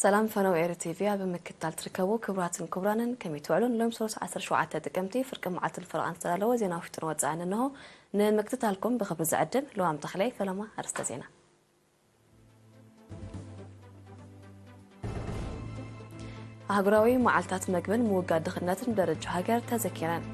ሰላም ፈነው ኤሪ ቲቪ ኣብ ምክትታል ትርከቡ ክቡራትን ክቡራንን፣ ከመይ ትውዕሉን? ሎም ሰሉስ ዓሰርተ ሸውዓተ ጥቅምቲ ፍርቂ መዓልትን ፈረቓን ዝተዳለወ ዜና ውሽጥን ወጻእን እንሆ። ንምክትታልኩም ብኽብሪ ዝዕድም ልዋም ተኽለይ። ፈለማ ኣርእስተ ዜና። ኣህጉራዊ መዓልታት መግብን ምውጋድ ድኽነትን ብደረጃ ሃገር ተዘኪረን።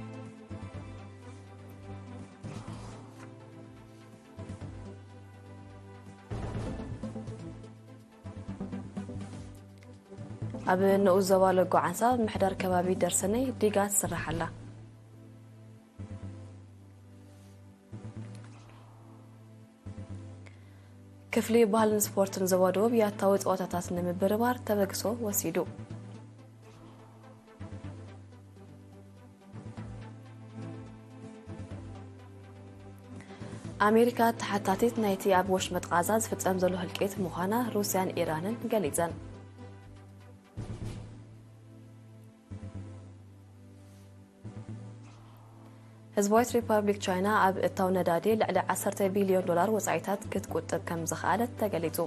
ኣብ ንኡስ ዞባ ሎጎ ዓንሳ ምሕዳር ከባቢ ደርሰነይ ዲጋ ትስራሕ ኣላ። ክፍሊ ባህልን ስፖርትን ዞባ ደቡብ ያታዊ ጸወታታት ንምብርባር ተበግሶ ወሲዱ። ኣሜሪካ ተሓታቲት ናይቲ ኣብ ወሽመጥ ቓዛ ዝፍጸም ዘሎ ህልቂት ምዃና ሩስያን ኢራንን ገሊጸን። ህዝባዊት ሪፓብሊክ ቻይና ኣብ እታው ነዳዲ ልዕሊ ዓሰርተ ቢልዮን ዶላር ወጻኢታት ክትቁጥብ ከም ዝኸኣለት ተገሊጹ።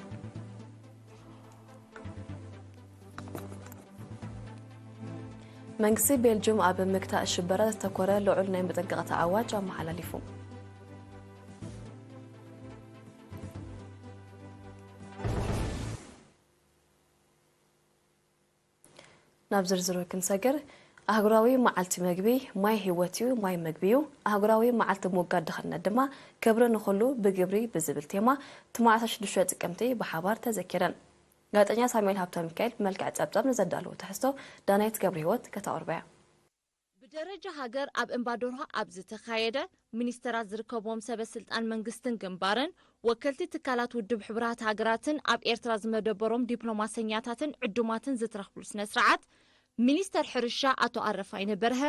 መንግስቲ ቤልጅም ኣብ ምግታእ ሽበራ ዘተኮረ ልዑል ናይ መጠንቀቕታ ኣዋጅ ኣመሓላሊፉ። ናብ ዝርዝሩ ክንሰግር፣ ኣህጉራዊ መዓልቲ መግቢ ማይ ህይወት እዩ፣ ማይ መግቢ እዩ። ኣህጉራዊ መዓልቲ ምውጋድ ድኽነት ድማ ክብሪ ንኹሉ ብግብሪ ብዝብል ቴማ ትማሊ ዓሰርተ ሽዱሽተ ጥቅምቲ ብሓባር ተዘኪረን። ጋዜጠኛ ሳሙኤል ሃብተ ሚካኤል ብመልክዕ ጸብጻብ ንዘዳለዎ ትሕዝቶ ዳናይት ገብረ ህይወት ከተቕርቦ እያ። ብደረጃ ሃገር ኣብ እምባዶርሃ ኣብ ዝተኻየደ፣ ሚኒስተራት ዝርከብዎም ሰበ ስልጣን መንግስትን ግንባርን፣ ወከልቲ ትካላት ውድብ ሕቡራት ሃገራትን ኣብ ኤርትራ ዝመደበሮም ዲፕሎማሰኛታትን ዕዱማትን ዝተረኽብሉ ስነ ስርዓት፣ ሚኒስተር ሕርሻ ኣቶ ኣረፋይነ በርሀ፣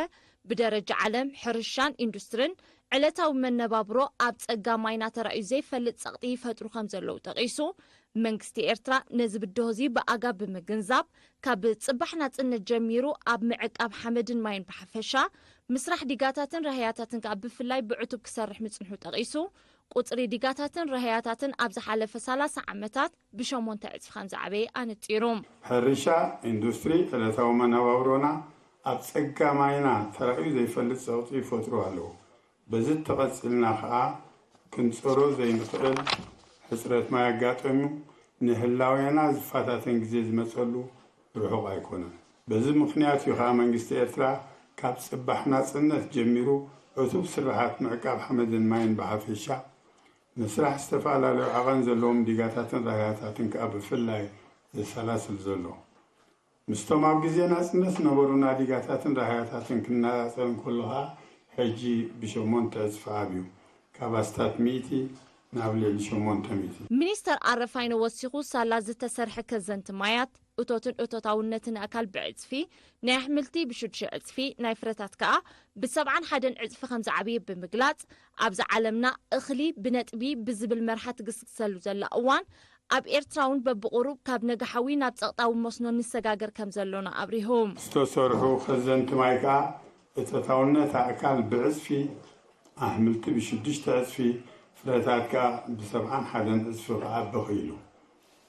ብደረጃ ዓለም ሕርሻን ኢንዱስትርን ዕለታዊ መነባብሮ ኣብ ጸጋ ማይና ተራእዩ ዘይፈልጥ ጸቕጢ ይፈጥሩ ከም ዘለዉ ጠቒሱ፣ መንግስቲ ኤርትራ ነዚ ብድሆ እዚ ብኣጋብ ብምግንዛብ፣ ካብ ጽባሕ ናጽነት ጀሚሩ ኣብ ምዕቃብ ሓመድን ማይን ብሓፈሻ፣ ምስራሕ ዲጋታትን ራህያታትን ከኣ ብፍላይ ብዕቱብ ክሰርሕ ምጽንሑ ጠቒሱ፣ ቁጽሪ ዲጋታትን ራህያታትን ኣብ ዝሓለፈ ሰላሳ ዓመታት ብሸሞንተ ዕጽፊ ከም ዝዓበየ ኣነጺሩ። ሕርሻ ኢንዱስትሪ ዕለታዊ መነባብሮና ኣብ ጸጋ ማይና ተራእዩ ዘይፈልጥ ጸቕጢ ይፈጥሩ ኣለዉ። በዚ ተቐጺልና ከኣ ክንጸሮ ዘይንኽእል ሕጽረት ማይ ኣጋጠምዩ፣ ንህላዌና ዝፈታተን ግዜ ዝመጸሉ ርሑቕ ኣይኮነን። በዚ ምኽንያት እዩ ከኣ መንግስቲ ኤርትራ ካብ ጽባሕ ናጽነት ጀሚሩ ዕቱብ ስራሓት ምዕቃብ ሓመድን ማይን ብሓፈሻ፣ ምስራሕ ዝተፈላለዩ ዓቐን ዘለዎም ዲጋታትን ራህያታትን ከኣ ብፍላይ ዘሰላስል ዘሎ። ምስቶም ኣብ ግዜ ናጽነት ዝነበሩና ዲጋታትን ራህያታትን ክነጻጸር እንከሎ ኸኣ፣ ሕጂ ብሸሞንተ ዕጽፊ ዓብዩ፣ ካብ ኣስታት ሚእቲ ናብ ልዕሊ ሸሞንተ ሚእቲ። ሚኒስተር ኣረፋይነ ወሲኹ፣ ሳላ ዝተሰርሐ ከዘንቲ ማያት፣ እቶትን እቶታውነትን ኣእካል ብዕጽፊ፣ ናይ ኣሕምልቲ ብሽዱሽተ ዕጽፊ፣ ናይ ፍረታት ከኣ ብሰብዓን ሓደን ዕጽፊ ከም ዝዓበየ ብምግላጽ፣ ኣብዚ ዓለምና እኽሊ ብነጥቢ ብዝብል መርሓ ትግስግሰሉ ዘላ እዋን፣ ኣብ ኤርትራ እውን በብቑሩብ ካብ ነግሓዊ ናብ ጸቕጣዊ መስኖ ንሰጋገር ከም ዘሎና ኣብሪሁ። ዝተሰርሑ ከዘንቲ ማይ ከኣ እቶታውነት ኣእካል ብዕጽፊ፣ ኣሕምልቲ ብሽዱሽተ ዕጽፊ፣ ፍረታት ከኣ ብሰብዓን ሓደን ዕጽፊ ክዓቢ ክኢሉ።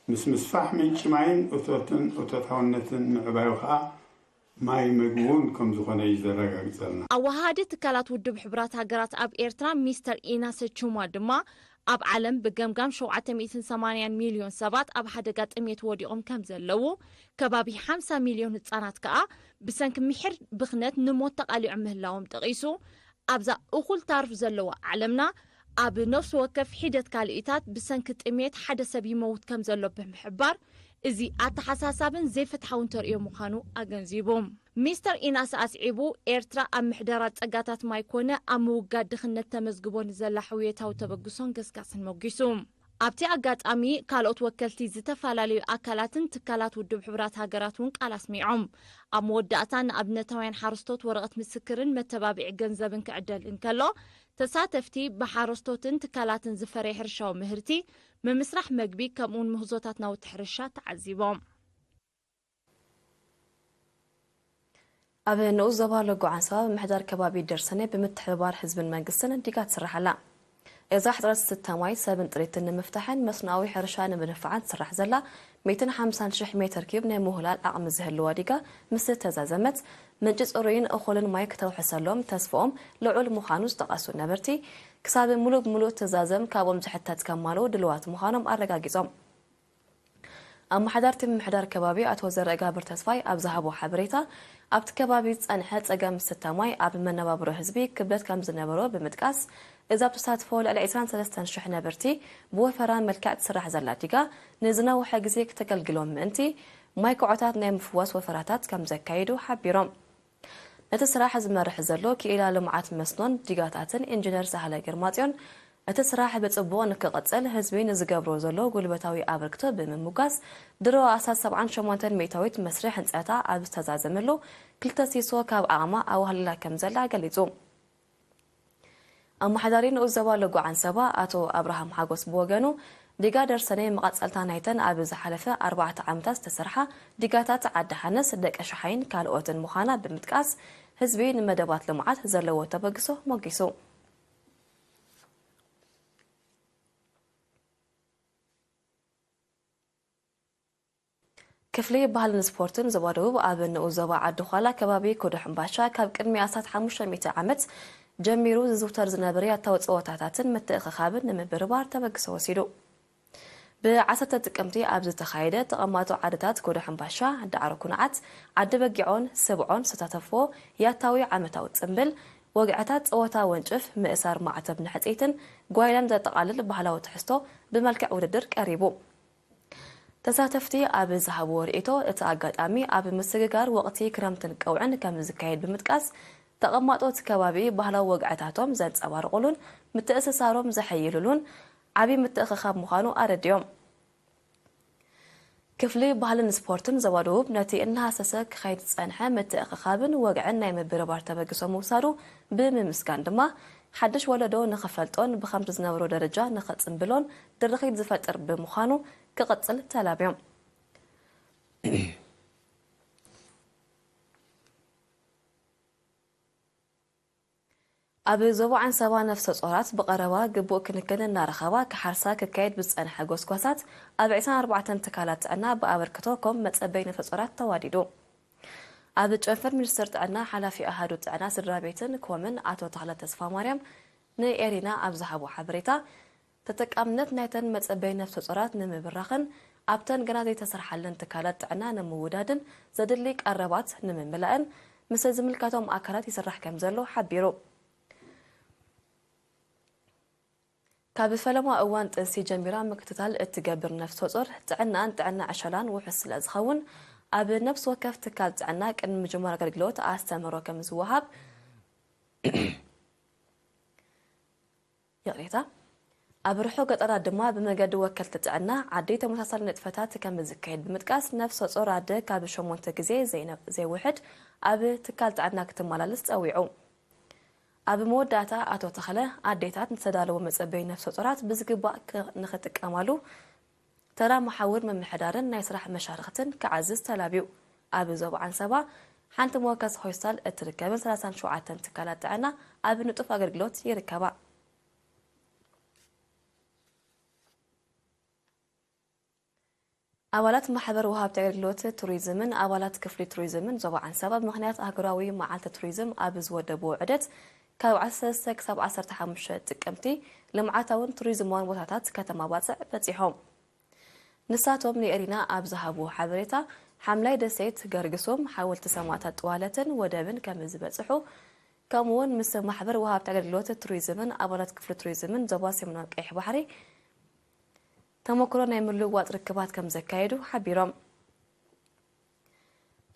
ምስ ምስፋሕ ምንጪ ማይን እቶትን እቶታውነትን ምዕባዩ ከኣ ማይ መግቢ እውን ከም ዝኾነ እዩ ዘረጋግጸልና። ኣወሃሃዲ ትካላት ውድብ ሕቡራት ሃገራት ኣብ ኤርትራ ሚስተር ኢናሰ ቹማ ድማ፣ ኣብ ዓለም ብገምጋም ሸውዓተ ሚእትን ሰማንያን ሚልዮን ሰባት ኣብ ሓደጋ ጥሜት ወዲቖም ከም ዘለዉ፣ ከባቢ ሓምሳ ሚልዮን ህጻናት ከኣ ብሰንኪ ምሒር ብኽነት ንሞት ተቓሊዖም ምህላዎም ጠቒሱ፣ ኣብዛ እኹል ታርፍ ዘለዋ ዓለምና፣ ኣብ ነፍሲ ወከፍ ሒደት ካልኢታት ብሰንኪ ጥሜት ሓደ ሰብ ይመውት ከም ዘሎ ብምሕባር፣ እዚ ኣተሓሳሳብን ዘይፍትሓውን ተርእዮ ምዃኑ ኣገንዚቡ። ሚስተር ኢናስ ኣስዒቡ፣ ኤርትራ ኣብ ምሕደራ ጸጋታት ማይ ኮነ ኣብ ምውጋድ ድኽነት ተመዝግቦ ንዘላ ሕውየታዊ ተበግሶን ገስጋስን መጒሱ። ኣብቲ ኣጋጣሚ፣ ካልኦት ወከልቲ ዝተፈላለዩ ኣካላትን ትካላት ውድብ ሕቡራት ሃገራት እውን ቃል ኣስሚዖም። ኣብ መወዳእታ፣ ንኣብነታውያን ሓረስቶት ወረቐት ምስክርን መተባብዒ ገንዘብን ክዕደል እንከሎ፣ ተሳተፍቲ ብሓረስቶትን ትካላትን ዝፈረየ ሕርሻዊ ምህርቲ፣ ምምስራሕ መግቢ፣ ከምኡውን ምህዞታት ናውቲ ሕርሻ ተዓዚቦም። ኣብ ንኡስ ዞባ ሎጎ ዓንሳ ምምሕዳር ከባቢ ደርሰነ ብምትሕብባር ህዝብን መንግስትን ዲጋ ትስራሕ ኣላ። እዛ ሕጽረት ዝስተ ማይ ሰብን ጥሪትን ንምፍታሕን መስኖኣዊ ሕርሻ ንምድንፋዕን ትስራሕ ዘላ ሚእትን ሓምሳን ሽሕ ሜትር ኪዩብ ናይ ምውህላል ዓቕሚ ዝህልዋ ዲጋ ምስ ተዛዘመት፣ ምንጪ ጽሩይን እኹልን ማይ ክተውሕሰሎም ተስፍኦም ልዑል ምዃኑ ዝጠቐሱ ነበርቲ፣ ክሳብ ምሉእ ብምሉእ ትዛዘም ካብኦም ዝሕተት ከማልኡ ድልዋት ምዃኖም ኣረጋጊጾም። ኣመሓዳርቲ ምምሕዳር ከባቢ ኣቶ ዘርአጋብር ተስፋይ ኣብ ዝሃቦ ሓበሬታ፣ ኣብቲ ከባቢ ዝጸንሐ ጸገም ዝስተ ማይ ኣብ መነባብሮ ህዝቢ ክብደት ከም ዝነበሮ ብምጥቃስ፣ እዚ ኣብ ተሳትፎ ልዕሊ ዕስራን ሰለስተን ሽሕ ነበርቲ ብወፈራ መልክዕ ትስራሕ ዘላ ዲጋ ንዝነውሐ ግዜ ክተገልግሎም ምእንቲ፣ ማይ ኮዖታት ናይ ምፍዋስ ወፈራታት ከም ዘካይዱ ሓቢሮም። ነቲ ስራሕ ዝመርሕ ዘሎ ክኢላ ልምዓት መስኖን ዲጋታትን ኢንጂነር ሳህለ ግርማጽዮን፣ እቲ ስራሕ ብጽቡቕ ንክቕጽል ህዝቢ ንዝገብሮ ዘሎ ጉልበታዊ ኣበርክቶ ብምምጓስ፣ ድሮ ኣስታት ሰብዓን ሸሞንተን ሚእታዊት መስርሕ ህንጸታ ኣብ ዝተዛዘመሉ፣ ክልተ ሲሶ ካብ ዓቕማ ኣዋህሊላ ከም ዘላ ገሊጹ። ኣመሓዳሪ ንኡስ ዞባ ሎጎ ዓንሰባ ኣቶ ኣብርሃም ሓጎስ ብወገኑ፣ ዲጋ ደርሰነይ መቐጸልታ ናይተን ኣብ ዝሓለፈ ኣርባዕተ ዓመታት ዝተሰርሓ ዲጋታት ዓዲ ሓነስ፣ ደቂ ሸሓይን ካልኦትን ምዃና ብምጥቃስ፣ ህዝቢ ንመደባት ልምዓት ዘለዎ ተበግሶ ሞጊሱ። ክፍሊ ባህልን ስፖርትን ዞባ ደቡብ ኣብ ንኡስ ዞባ ዓዲ ዃላ ከባቢ ኮዶ ሕምባሻ ካብ ቅድሚ ኣስታት ሓሙሽተ ሚእቲ ዓመት ጀሚሩ ዝዝውተር ዝነበረ ያታዊ ጸወታታትን ምትእኽኻብን ንምብርባር ተበግሶ ወሲዱ። ብዓሰርተ ጥቅምቲ ኣብ ዝተኻየደ ተቐማጦ ዓድታት ኮዶ ሕምባሻ፣ ዳዕሮ ኩንዓት፣ ዓዲ በጊዖን ስብዖን ዝተሳተፍዎ ያታዊ ዓመታዊ ጽምብል፣ ወግዕታት ጸወታ ወንጭፍ፣ ምእሳር ማዕተብ ንሕጽይትን ጓይላን ዘጠቓልል ባህላዊ ትሕዝቶ ብመልክዕ ውድድር ቀሪቡ። ተሳተፍቲ ኣብ ዝሃብዎ ርእይቶ፣ እቲ ኣጋጣሚ ኣብ ምስግጋር ወቕቲ ክረምትን ቀውዕን ከም ዝካየድ ብምጥቃስ፣ ተቐማጦ እቲ ከባቢ ባህላዊ ወግዕታቶም ዘንጸባርቑሉን ምትእስሳሮም ዘሐይሉሉን ዓቢ ምትእኽኻብ ምዃኑ ኣረዲኦም። ክፍሊ ባህልን ስፖርትን ዞባ ደቡብ ነቲ እናሃሰሰ ክኸይድ ዝጸንሐ ምትእኽኻብን ወግዕን ናይ ምብርባር ተበግሶ ምውሳዱ ብምምስጋን ድማ፣ ሓድሽ ወለዶ ንኽፈልጦን ብኸምቲ ዝነበሮ ደረጃ ንኽጽምብሎን ድርኺት ዝፈጥር ብምዃኑ ክቕጽል ተላብዮም። ኣብ ዞባ ዓንሰባ ነፍሰ ጾራት ብቐረባ ግቡእ ክንክን እናረኸባ ክሓርሳ ክካየድ ብዝጸንሐ ጎስጓሳት፣ ኣብ ዕስራን ኣርባዕተን ትካላት ጥዕና ብኣበርክቶ ኮም መጸበይ ነፍሰ ጾራት ተዋዲዱ። ኣብ ጨንፈር ሚኒስትር ጥዕና ሓላፊ ኣሃዱ ጥዕና ስድራ ቤትን ኮምን ኣቶ ተኽለ ተስፋማርያም ንኤሪና ኣብ ዝሃቦ ሓበሬታ፣ ተጠቃምነት ናይተን መጸበይ ነፍሰ ጾራት ንምብራኽን ኣብተን ገና ዘይተሰርሓለን ትካላት ጥዕና ንምውዳድን ዘድሊ ቀረባት ንምምላእን ምስ ዝምልከቶም ኣካላት ይስራሕ ከም ዘሎ ሓቢሩ። ካብ ፈለማ እዋን ጥንሲ ጀሚራ ምክትታል እትገብር ነፍሰ ጾር ጥዕናኣን ጥዕና ዕሸላን ውሑስ ስለ ዝኸውን፣ ኣብ ነፍሲ ወከፍ ትካል ጥዕና ቅድሚ ምጅማር ኣገልግሎት ኣስተምህሮ ከም ዝወሃብ፣ ይቕሬታ፣ ኣብ ርሑቕ ገጠራት ድማ ብመገዲ ወከልቲ ጥዕና ዓዲ ተመሳሳሊ ንጥፈታት ከም ዝካየድ ብምጥቃስ፣ ነፍሰ ጾር ኣደ ካብ ሸሞንተ ግዜ ዘይነ-፣ ዘይውሕድ ኣብ ትካል ጥዕና ክትመላለስ ጸዊዑ። ኣብ መወዳእታ ኣቶ ተኽለ፣ ኣዴታት ንዝተዳለወ መጸበይ ነፍሰ ጾራት ብዝግባእ ክ-፣ ንኽጥቀማሉ ተራ መሓውር ምምሕዳርን ናይ ስራሕ መሻርኽትን ክዓዝዝ ተላብዩ። ኣብ ዞባ ዓንሰባ ሓንቲ መወከሲ ሆስፒታል እትርከብን ሰላሳን ሸውዓተን ትካላት ጥዕና ኣብ ንጡፍ ኣገልግሎት ይርከባ። ኣባላት ማሕበር ወሃብቲ ኣገልግሎት ቱሪዝምን ኣባላት ክፍሊ ቱሪዝምን ዞባ ዓንሰባ ብምኽንያት ኣህጉራዊ መዓልቲ ቱሪዝም ኣብ ዝወደብዎ ዑደት፣ ካብ ዓሰርተ ሰለስተ ክሳብ ዓሰርተ ሓሙሽተ ጥቅምቲ ልምዓታውን ቱሪዝማውን ቦታታት ከተማ ባጽዕ በጺሖም። ንሳቶም ንኤሪና ኣብ ዝሃብዎ ሓበሬታ፣ ሓምላይ ደሴት ገርግሱም፣ ሓወልቲ ሰማእታት ጥዋለትን ወደብን ከም ዝበጽሑ፣ ከምኡ'ውን ምስ ማሕበር ወሃብቲ ኣገልግሎት ቱሪዝምን ኣባላት ክፍሊ ቱሪዝምን ዞባ ሰሜናዊ ቀይሕ ባሕሪ ተመክሮ ናይ ምልውዋጥ ርክባት ከም ዘካየዱ ሓቢሮም።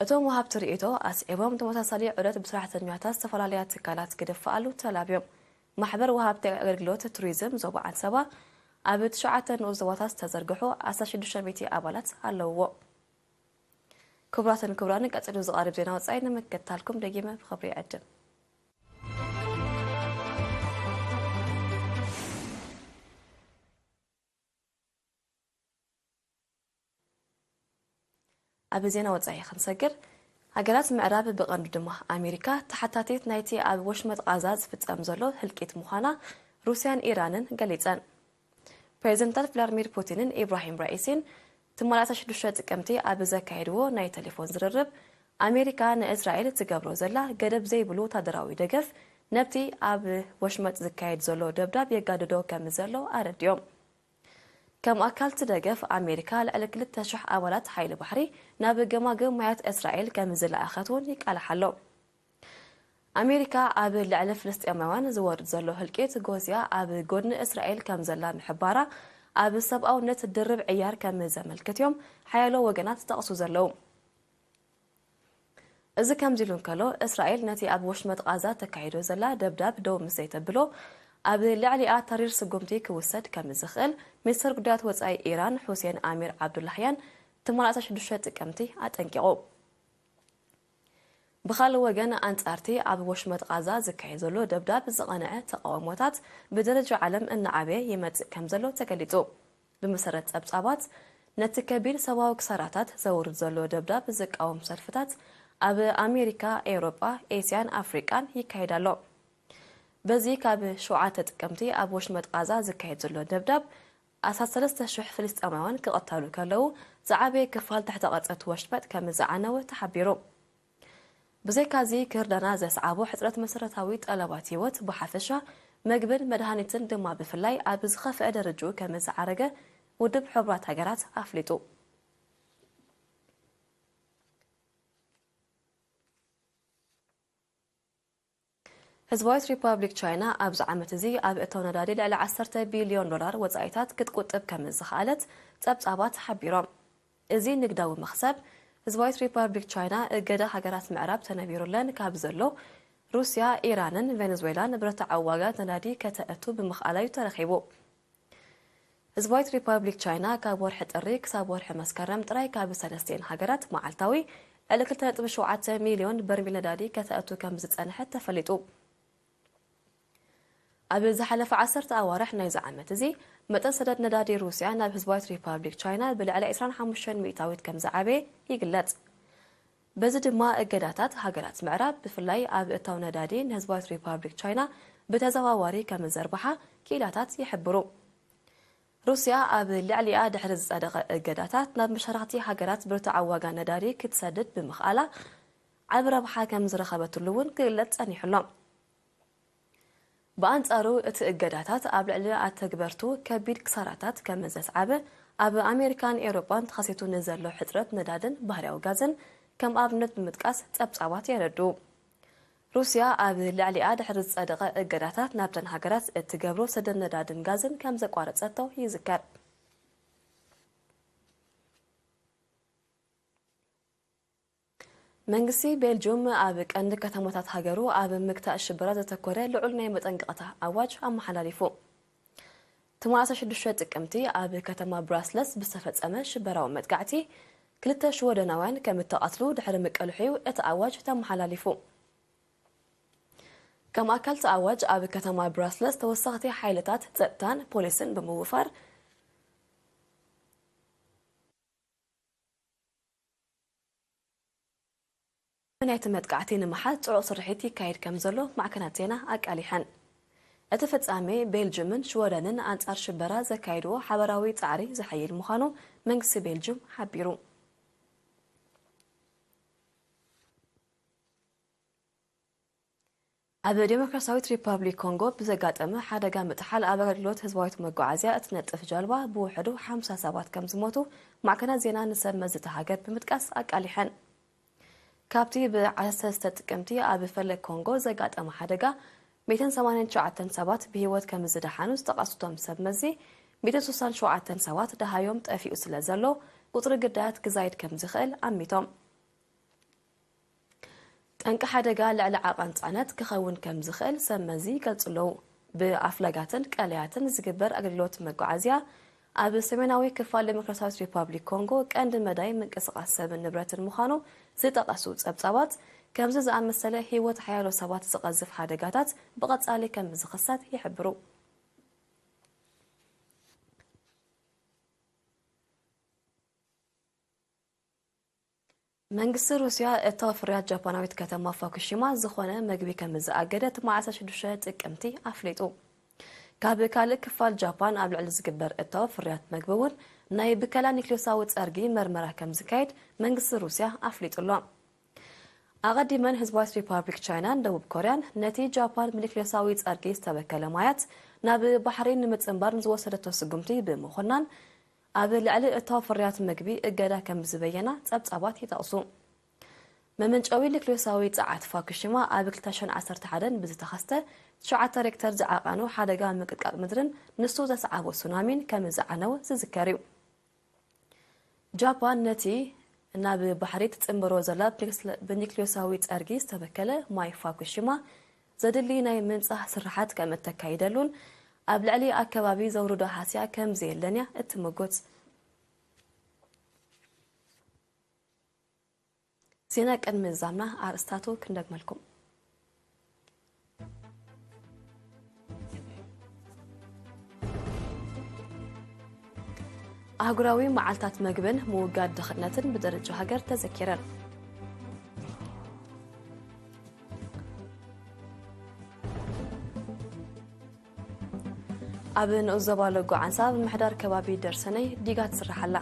እቶም ወሃብቲ ርእይቶ ኣስዒቦም፣ ተመሳሳሊ ዑደት ብሰራሕተኛታት ዝተፈላለያ ትካላት ክድፋኣሉ ተላብዮም። ማሕበር ወሃብቲ ኣገልግሎት ቱሪዝም ዞባ ዓንሰባ ኣብ ትሽዓተ ንኡስ ዞባታት ዝተዘርግሑ ዓሰርተ ሽዱሽተ ሚእቲ ኣባላት ኣለውዎ። ክቡራትን ክቡራንን፣ ቀጺሉ ዝቐርብ ዜና ወጻኢ ንምክትታልኩም ደጊመ ብኽብሪ ይዕድም። ኣብ ዜና ወጻኢ ክንሰግር፣ ሃገራት ምዕራብ ብቐንዱ ድማ ኣሜሪካ ተሓታቲት ናይቲ ኣብ ወሽመጥ ቓዛ ዝፍጸም ዘሎ ህልቂት ምዃና ሩስያን ኢራንን ገሊጸን። ፕሬዚደንታት ቭላድሚር ፑቲንን ኢብራሂም ራኢሲን ትማሊ ዓሰርተ ሽዱሽተ ጥቅምቲ ኣብ ዘካየድዎ ናይ ቴሌፎን ዝርርብ፣ ኣሜሪካ ንእስራኤል ትገብሮ ዘላ ገደብ ዘይብሉ ወታደራዊ ደገፍ ነብቲ ኣብ ወሽመጥ ዝካየድ ዘሎ ደብዳብ የጋድዶ ከም ዘሎ ኣረዲኦም። ከም ኣካል እቲ ደገፍ፣ ኣሜሪካ ልዕሊ ክልተ ሽሕ ኣባላት ሓይሊ ባሕሪ ናብ ገማግም ማያት እስራኤል ከም ዝለኣኸት እውን ይቃላሕ ኣሎ። ኣሜሪካ ኣብ ልዕሊ ፍልስጤማውያን ዝወርድ ዘሎ ህልቂት ጎስያ ኣብ ጎድኒ እስራኤል ከም ዘላ ምሕባራ፣ ኣብ ሰብኣውነት ድርብ ዕያር ከም ዘመልክት እዮም ሓያሎ ወገናት ዝጠቕሱ ዘለዉ። እዚ ከምዚ ኢሉ እንከሎ፣ እስራኤል ነቲ ኣብ ወሽመጥ ቓዛ ተካይዶ ዘላ ደብዳብ ደው ምስ ዘይተብሎ፣ ኣብ ልዕሊኣ ተሪር ስጉምቲ ክውሰድ ከም ዝኽእል ሚኒስትር ጉዳያት ወጻኢ ኢራን ሑሴን ኣሚር ዓብዱላህያን ትማሊ ዓሰርተ ሽዱሽተ ጥቅምቲ ኣጠንቂቑ። ብኻልእ ወገን፣ ኣንጻርቲ ኣብ ወሽመጥ ቓዛ ዝካየድ ዘሎ ደብዳብ ዝቐንዐ ተቓውሞታት ብደረጃ ዓለም እናዓበየ ይመጽእ ከም ዘሎ ተገሊጹ። ብመሰረት ጸብጻባት፣ ነቲ ከቢድ ሰብኣዊ ክሳራታት ዘውርድ ዘሎ ደብዳብ ዝቃወም ሰልፍታት ኣብ ኣሜሪካ፣ ኤውሮጳ፣ ኤስያን ኣፍሪቃን ይካየድ ኣሎ። በዚ ካብ ሸውዓተ ጥቅምቲ ኣብ ወሽመጥ ቓዛ ዝካየድ ዘሎ ደብዳብ፣ ኣስታት ሰለስተ ሽሕ ፍልስጤማውያን ክቐተሉ ከለዉ፣ ዝዓበየ ክፋል ትሕተ ቅርጺ እቲ ወሽመጥ ከም ዝዓነወ ተሓቢሩ። ብዘይካዚ፣ ክርዳና ዘስዓቦ ሕጽረት መሰረታዊ ጠለባት ህይወት ብሓፈሻ፣ መግብን መድሃኒትን ድማ ብፍላይ ኣብ ዝኸፍአ ደረጃኡ ከም ዝዓረገ ውድብ ሕቡራት ሃገራት ኣፍሊጡ። ህዝባዊት ሪፓብሊክ ቻይና ኣብዚ ዓመት እዚ ኣብ እታው ነዳዲ ልዕሊ ዓሰርተ ቢልዮን ዶላር ወጻኢታት ክትቁጥብ ከም ዝኸኣለት ጸብጻባት ሓቢሮም። እዚ ንግዳዊ መኽሰብ፣ ህዝባዊት ሪፓብሊክ ቻይና እገዳ ሃገራት ምዕራብ ተነቢሩለን ካብ ዘሎ፣ ሩስያ፣ ኢራንን ቬነዙዌላን ብርቱዓዊ ዋጋ ነዳዲ ከተእቱ ብምኽኣላ እዩ ተረኺቡ። ህዝባዊት ሪፓብሊክ ቻይና ካብ ወርሒ ጥሪ ክሳብ ወርሒ መስከረም ጥራይ ካብ ሰለስቲኤን ሃገራት መዓልታዊ ልዕሊ ክልተ ነጥቢ ሸውዓተ ሚልዮን በርሚል ነዳዲ ከተእቱ ከም ዝጸንሐት ተፈሊጡ። ኣብ ዝሓለፈ ዓሰርተ ኣዋርሕ ናይዚ ዓመት እዚ፣ መጠን ሰደድ ነዳዲ ሩስያ ናብ ህዝባዊት ሪፓብሊክ ቻይና ብልዕሊ ዕስራን ሓሙሽተን ሚእታዊት ከም ዝዓበየ ይግለጽ። በዚ ድማ እገዳታት ሃገራት ምዕራብ፣ ብፍላይ ኣብ እታው ነዳዲ ንህዝባዊት ሪፓብሊክ ቻይና ብተዘዋዋሪ ከም ዘርብሓ ክኢላታት ይሕብሩ። ሩስያ ኣብ ልዕሊኣ ድሕሪ ዝጸደቐ እገዳታት ናብ መሻርኽቲ ሃገራት ብርቱዓዊ ዋጋ ነዳዲ ክትሰድድ ብምኽኣላ ዓቢ ረብሓ ከም ዝረኸበትሉ እውን ክግለጽ ጸኒሑ ኣሎ። ብኣንጻሩ፣ እቲ እገዳታት ኣብ ልዕሊ ኣተግበርቱ ከቢድ ክሳራታት ከም ዘስዓበ ኣብ ኣሜሪካን ኤውሮጳን ተኸሲቱ ንዘሎ ሕጽረት ነዳድን ባህርያዊ ጋዝን ከም ኣብነት ብምጥቃስ ጸብጻባት የረድኡ። ሩስያ ኣብ ልዕሊኣ ድሕሪ ዝጸደቐ እገዳታት ናብተን ሃገራት እትገብሮ ሰደድ ነዳድን ጋዝን ከም ዘቋረጸቶ ይዝከር። መንግስቲ ቤልጅዩም ኣብ ቀንዲ ከተማታት ሃገሩ ኣብ ምግታእ ሽበራ ዘተኮረ ልዑል ናይ መጠንቀቕታ ኣዋጅ ኣመሓላሊፉ። ትማሊ ዓሰርተ ሽዱሽተ ጥቅምቲ ኣብ ከተማ ብራስለስ ብዝተፈጸመ ሽበራዊ መጥቃዕቲ ክልተ ሽወደናውያን ከም እተቐትሉ ድሕሪ ምቅልሑ እዩ እቲ ኣዋጅ ተመሓላሊፉ። ከም ኣካል እቲ ኣዋጅ ኣብ ከተማ ብራስለስ ተወሰኽቲ ሓይልታት ጸጥታን ፖሊስን ብምውፋር ናይቲ መጥቃዕቲ ንምሓዝ ጽዑቕ ስርሒት ይካየድ ከም ዘሎ ማዕከናት ዜና ኣቃሊሐን። እቲ ፍጻሜ ቤልጅምን ሽወደንን ኣንጻር ሽበራ ዘካየድዎ ሓበራዊ ጻዕሪ ዘሐይል ምዃኑ መንግስቲ ቤልጅም ሓቢሩ። ኣብ ዴሞክራሲያዊት ሪፓብሊክ ኮንጎ ብዘጋጠመ ሓደጋ ምጥሓል ኣብ ኣገልግሎት ህዝባዊት መጓዓዝያ እትነጥፍ ጃልባ ብውሕዱ ሓምሳ ሰባት ከም ዝሞቱ ማዕከናት ዜና ንሰብ መዚ እታ ሃገር ብምጥቃስ ኣቃሊሐን። ካብቲ ብ ዓሰርተ ሰለስተ ጥቅምቲ ኣብ ፈለግ ኮንጎ ዘጋጠመ ሓደጋ፣ ሚእትን ሰማንያን ትሽዓተን ሰባት ብህይወት ከም ዝደሓኑ ዝጠቐሱ እቶም ሰብ መዚ፣ ሚእትን ስሳን ሸውዓተን ሰባት ደሃዮም ጠፊኡ ስለ ዘሎ፣ ቁጽሪ ግዳያት ክዛይድ ከም ዝኽእል ኣሚቶም። ጠንቂ ሓደጋ ልዕሊ ዓቐን ጽዕነት ክኸውን ከም ዝኽእል ሰብ መዚ ይገልጹ ኣለዉ። ብኣፍላጋትን ቀለያትን ዝግበር ኣገልግሎት መጓዓዝያ፣ ኣብ ሰሜናዊ ክፋል ዴሞክራሲያዊት ሪፓብሊክ ኮንጎ ቀንዲ መዳይ ምንቅስቓስ ሰብን ንብረትን ምዃኑ ዝጠቐሱ ጸብጻባት፣ ከምዚ ዝኣመሰለ ህይወት ሓያሎ ሰባት ዝቐዝፍ ሓደጋታት ብቐጻሊ ከም ዝኽሰት ይሕብሩ። መንግስቲ ሩስያ፣ እታ ፍርያት ጃፓናዊት ከተማ ፋኩሺማ ዝኾነ መግቢ ከም ዝኣገደ ትማሊ ዓሰርተ ሽዱሽተ ጥቅምቲ ኣፍሊጡ። ካብ ካልእ ክፋል ጃፓን ኣብ ልዕሊ ዝግበር እታው ፍርያት መግቢ እውን ናይ ብከላ ኒክሌሳዊ ጸርጊ መርመራ ከም ዝካየድ መንግስቲ ሩስያ ኣፍሊጡ ኣሎ። ኣቐዲመን ህዝባዊት ሪፓብሊክ ቻይናን ደቡብ ኮርያን ነቲ ጃፓን ብኒክሌሳዊ ጸርጊ ዝተበከለ ማያት ናብ ባሕሪ ንምጽንባር ንዝወሰደቶ ስጉምቲ ብምኹናን ኣብ ልዕሊ እታው ፍርያት መግቢ እገዳ ከም ዝበየና ጸብጻባት ይጠቕሱ። መመንጨዊ ኒክሌሳዊ ጸዓት ፋኩሺማ ኣብ ክልተ ሽሕን ዓሰርተ ሓደን ብዝተኸስተ ትሽዓተ ሬክተር ዝዓቐኑ ሓደጋ ምንቅጥቃጥ ምድርን ንሱ ዘስዓቦ ሱናሚን ከም ዝዓነወ ዝዝከር እዩ። ጃፓን ነቲ ናብ ባሕሪ ትጽንብሮ ዘላ ብኒክሌሳዊ ጸርጊ ዝተበከለ ማይ ፋኩሺማ ዘድሊ ናይ ምንጻህ ስርሓት ከም እተካይደሉን ኣብ ልዕሊ ኣከባቢ ዘውርዶ ሃስያ ከም ዘየለን እያ እትምጉት። ዜና ቅድሚ ምዝዛምና ኣርእስታቱ ክንደግመልኩም። ኣህጉራዊ መዓልታት መግብን ምውጋድ ድኽነትን ብደረጃ ሃገር ተዘኪረን። ኣብ ንኡስ ዞባ ሎጎ ዓንሳ ብምሕዳር ከባቢ ደርሰነይ ዲጋ ትስራሕ ኣላ።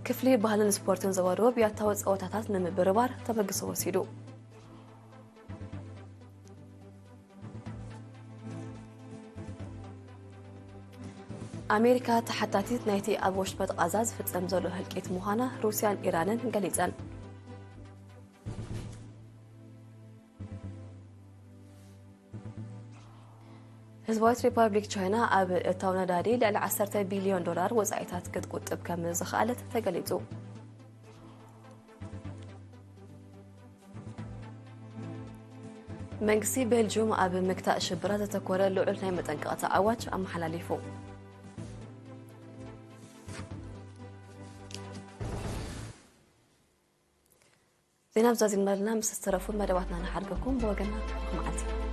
ክፍሊ ባህልን ስፖርትን ዞባ ደቡብ ያታዊ ጸወታታት ንምብርባር ተበግሶ ወሲዱ። ኣሜሪካ ተሓታቲት ናይቲ ኣብ ወሽመጥ ቓዛ ዝፍጸም ዘሎ ህልቂት ምዃና ሩስያን ኢራንን ገሊጸን። ህዝባዊት ሪፓብሊክ ቻይና ኣብ እታው ነዳዲ ልዕሊ ዓሰርተ ቢልዮን ዶላር ወጻኢታት ክትቁጥብ ከም ዝኸኣለት ተገሊጹ። መንግስቲ ቤልጅዩም ኣብ ምግታእ ሽብራ ዘተኮረ ልዑል ናይ መጠንቀቕታ ኣዋጅ ኣመሓላሊፉ። ዜና ብዛዚምና ኣለና። ምስ ዝተረፉ መደባትና ንሓድገኩም። ብወገንና ብሩኽ መዓልቲ።